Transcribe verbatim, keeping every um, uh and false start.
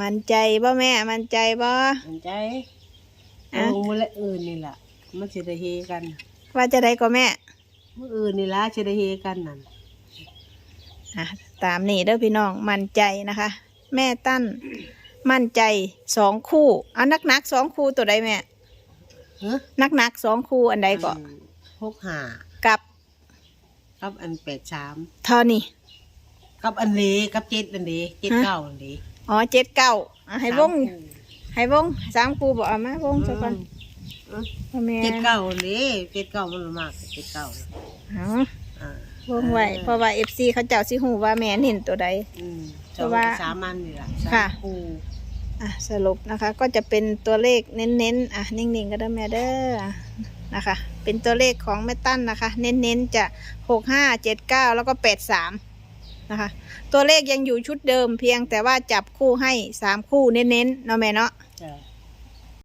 มั่นใจบ่แม่ มั่นใจบ่ มันใจ อ่ะ ลงมื้อละอื่นนี่ล่ะ มันสิได้เฮกัน ว่าจะได้ก็แม่ มื้ออื่นนี่ล่ะสิได้เฮกันนั่น อ่ะ ตามนี้เด้อพี่น้อง มั่นใจนะคะ แม่ตั้น มั่นใจสองคู่ เอาหนักๆสองคู่ตัวใดแม่ เฮ้อ หนักๆสองคู่อันใดก็ หกห้า กับ กับอันแปดสาม เท่านี้ กับอันเลกับเจ็ดอันเลเจ็ดเก้าอันเล อ๋อเจ็ดเก้า อ่ะให้วง ให้วงสามคู่บอกเอามาวงซะก่อน อืม พ่อแม่ เจ็ดเก้าอันเลเจ็ดเก้ามันมากเจ็ดเก้า เอา อ่า วงไว้ เออ เพราะว่าเอฟซีเขาเจ้าสิฮู้ว่าแม่เน้นตัวใด อืม เพราะว่า สามอันนี่ล่ะ ค่ะ สามคู่ อ่ะสรุปนะคะ ก็จะเป็นตัวเลขเน้นๆ อ่ะนิ่งๆก็ได้แม่เด้อนะคะ เป็นตัวเลขของแม่ตั้นนะคะ เน้นๆจะหกห้าเจ็ดเก้าแล้วก็แปดสามนะคะ ตัวเลขยังอยู่ชุดเดิม เพียงแต่ว่าจับคู่ให้สามคู่เน้นๆเนาะแม่เนาะ จ้ะ